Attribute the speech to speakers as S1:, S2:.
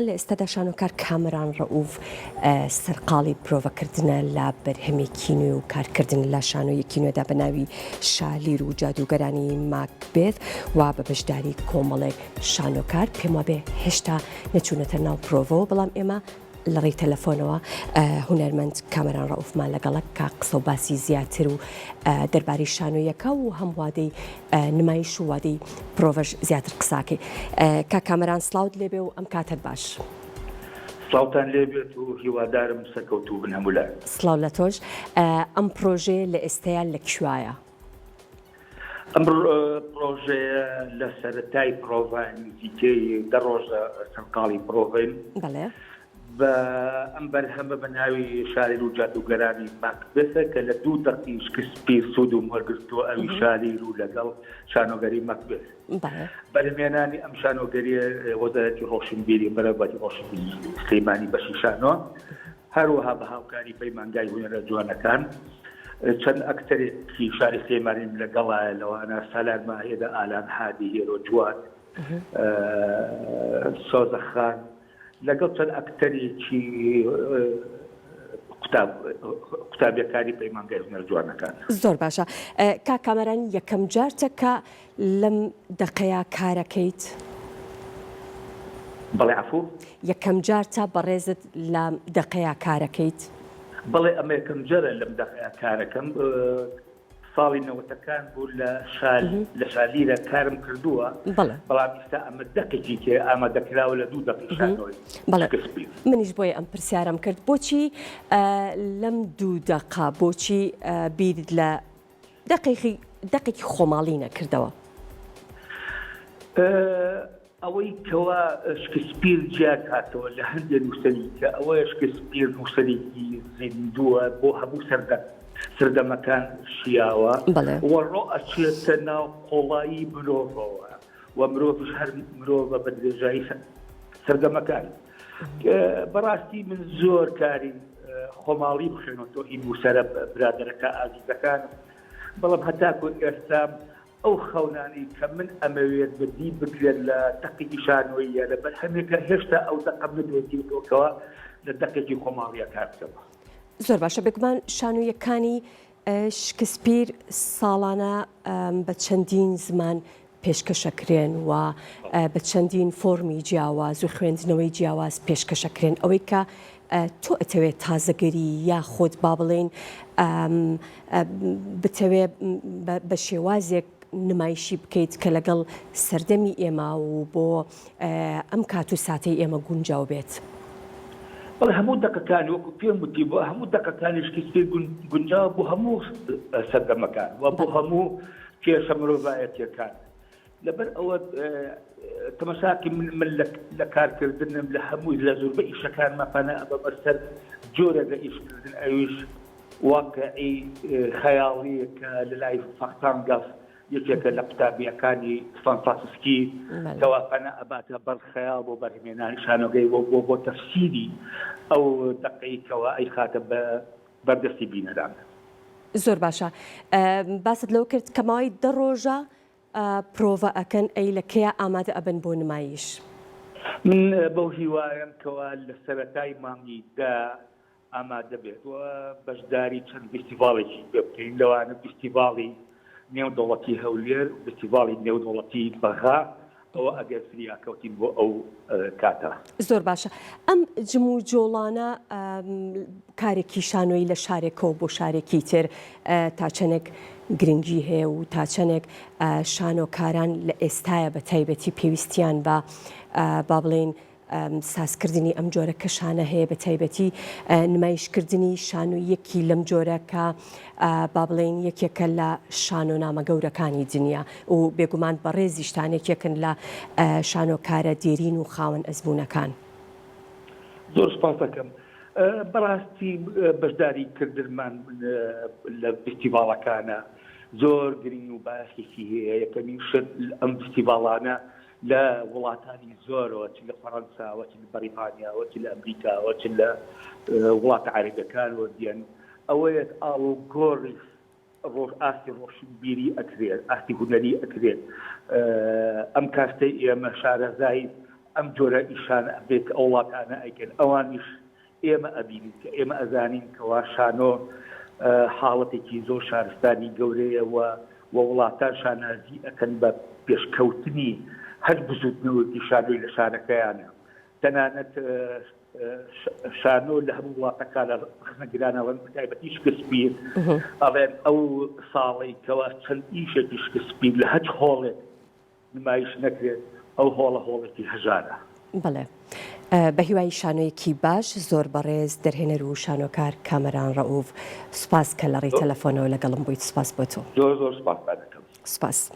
S1: لە ئێستادا شانۆکار کامەران ڕەئوف سەرقاڵی پرۆڤەکردنە لە بەرهەمێکی نوێ و کارکردن لە شانۆیەکی نوێدا بە ناوی شالیر و جادووگەرانی ماکبێث و بە بەشداری کۆمەڵێک شانۆکار پێم وابێ هێشتا نەچوونەتە ناو پرۆڤەوە بەڵام ئێمە لە ڕێی تەلەفۆنەوە هونەرمەند کامەران ڕەئوفمان لەگەڵە کە قسە و باسی زیاتر و دەربارەی شانۆیەکە و هەم وادەی نمایش و وادەی پرۆڤەش زیاتر قساکەی. کاک کامەران سڵاوت لێبێ و ئەم کاتەت باش.
S2: سڵاوتان لێبێت و هیوادارم سەرکەوتوو بن هەموو لایەک.
S1: سڵاو لە تۆش. ئەم پرۆژەیە لە ئێستەیا لە کوایە؟
S2: ئەم پرۆژەیە لە سەرەتای پرۆڤە نزیکەی دە ڕۆژە سەرقاڵی پرۆڤەین.
S1: بەڵێ.
S2: بە ئەم بەرهەمە بە ناوی شالیر و جادووگەرانی ماکبێثە کە لە دوو دەقی شکسپیر سوودم وەرگرتووە ئەوی شالیر و لەگەڵ شانۆگەری مەکبێث. بەرهەمهێنانی ئەم شانۆگەرییە وەزارەتی ڕۆشنبیری بەرەبەری ڕۆشنبیری سلێمانی بەشی شانۆ هەروەها بە هاوکاری پەیمانگای هونەرە جوانەکان چەند ئەکتەرێکی شاری سلێمانیم لەگەڵایە لەوانە سالار ماهێدە ئالان هادی هێرۆ جواد سۆزە خان لەگەڵ چەند ئەکتەرێکی قوتابیەکانی پەیمانگای هونەرە جوانەکان.
S1: زۆر باشە کاک کامەران یەکەم جارتە کە لەم دەقەیا کارەکەیت؟
S2: بەڵێ عەفو؟
S1: یەکەم جارتە بەڕێزت لەم دەقەیا کارەکەیت؟
S2: بەڵێ ئەمە یەکەم جارە لەم دەقەیا کارەکەم. ساڵی نەوەتەکان بوو لە شار لە شالیرە کارم کردووە بەڵام ئیستا ئەمە دەقێکی تێ ئامادەکراوە لە دوو دەقی شانۆی شکسپیر.
S1: منیش بۆیە ئەم پرسیارەم کرد بۆچی لەم دوو دەقە بۆچی بیرت لە دەقێکی دەقێکی خۆماڵی نەکردەوە؟
S2: ئەوەی کەوا شکسپیر جیا کاتەوە لە هەندێ نووسەری کە ئەوەیە شکسپیر نووسەرێکی زیندووە بۆ هەموو سەردەم سەردەمەکان شیاوە و ڕۆ ئەچێتە ناو قوڵایی مرۆڤەوە و مرۆڤیش هەر مرۆڤە بە درێژایی سەردەمەکان. بەڕاستی من زۆر کاری خۆماڵی بخوێنەوە هی نووسەرە برادەرەکە ئازیزەکانم بەڵام هەتاکو ئێستا ئەو خەونانەی کە من ئەمەوێت بە دی بکرێت لە دەقێکی شانۆییە لە بەرهەمێکە هێشتا ئەو دەقەم نەدۆزیوەتەوە کەوا لە دەقێکی خۆماڵیە کار بکەم.
S1: زۆر باشە بێگومان شانۆیەکانی شکسپیر ساڵانە بە چەندین زمان پێشکەشەکرێن و بە چەندین فۆرمی جیاواز و خوێندنەوەی جیاواز پێشکەشەکرێن ئەوەی کە تۆ ئەتەوێت تازەگەری یاخود با بڵێین بتەوێ بە شێوازێک نمایشی بکەیت کە لەگەڵ سەردەمی ئێمە و بۆ ئەم کات و ساتەی ئێمە گونجاو بێت.
S2: بەڵێ هەموو دەقەکانی وەکو پێم وتی بۆ هەموو دەقەکانی شکسپیر گونجاوە بۆ هەموو سەردەمەکان و بۆ هەموو کێشە مرۆڤایەتیەکان. لەبەر ئەوە تەمەشاکی من من لە کارکردنم لە هەموو لە زۆربەی ئیشەکانما پەنا ئەبەمە سەر جۆرێک لە ئیشکردن ئەویش واقعی خەیاڵیە کە لە لای فاختانگەف یەکێکە لە قوتابیەکانی ستانسلاسکی کەوا پەنا ئەباتە بەر خەیاڵ بۆ بەرهەمێنانی شانۆگەی بۆ بۆ بۆ تەفسیری ئەو دەقەی کەوا ئەیخاتە بە بەردەستی بینەران.
S1: زۆر باشە باست لەوە کرد کە ماوەی دە ڕۆژە پرۆڤە ئەکەن ئەی لە کەیا ئامادە ئەبن بۆ نمایش؟
S2: من بەو هیوایەم کەوا لە سەرەتای مانگی دە ئامادە بێت و بەشداری چەند ڤیستیڤاڵێکی پێ بکەین لەوانە ڤیستیڤاڵی نێودەوڵەتی هەولێر و ڤیستیڤاڵی نێودەوڵەتی بەغا ئەوە ئەگەر فریا کەوتین بۆ ئەو کاتە.
S1: زۆر باشە ئەم جموجۆڵانە کارێکی شانۆیی لە شارێکەوە بۆ شارێکی تر تا چەندێک گرنگی هەیە و تا چەندێک شانۆکاران لە ئێستایا بە تایبەتی پێویستیان بە با بڵێین سازکردنی ئەم جۆرە کەشانە هەیە بە تایبەتی نمایشکردنی شانۆیەکی لەم جۆرە کە با بڵێین یەکێکە لە شانۆنامە گەورەکانی دنیا و بێگومان بەڕێزیشتان یەکێکن لە شانۆکارە دێرین و خاوەن ئەزموونەکان.
S2: زۆر سوپاس دەکەم. بەڕاستی بەشداری کردنمان لە فیستیڤاڵەکانە زۆر گرنگ و بایەخێکی هەیە. یەکەمین شت ئەم فیستیڤاڵانە لە وڵاتانی زۆرەوە چ لە فەڕەنساوە چ لە بەریتانیاوە چ لە ئەمریکاوە چ لە وڵاتە عەرەبیەکانەوە دێن ئەوەیە ئاڵوگۆڕی ڕۆژ ئاستی ڕۆشنبیری ئەکرێت ئاستی هونەری ئەکرێت ئەم کاستەی ئێمە شارەزای. ئەم جۆرە ئیشانە ئەبێ کە ئەو وڵاتانە ئەیکەن ئەوانیش ئێمە ئەبینین کە ئێمە ئەزانین کەوا شانۆ حاڵەتێکی زۆر شارستانی گەورەیە و و وڵاتان شانازی ئەکەن بە پێشکەوتنی هەر بزوتنەوەیەکی شانۆی لە شارەکەیانە تەنانەت شانۆ لە هەموو وڵاتەکانە ڕەخنەگران ئەڵێن بە تایبەتی شکسپیر ئەڵێن ئەو ساڵەی کەوا چەند ئیشێکی شکسپیر لە هەچ هۆڵێک نمایش نەکرێت ئەو هۆڵە هۆڵێکی هەژارە.
S1: بەڵێ بە هیوای شانۆیەکی باش زۆر بەڕێز دەرهێنەر و شانۆکار کامەران ڕەئوف سوپاس کە لە ڕێی تەلەفۆنەوە لەگەڵم بوویت سوپاس بۆ تۆ.
S2: زۆر زۆر سوپاستان ئەکەم.
S1: سوپاس.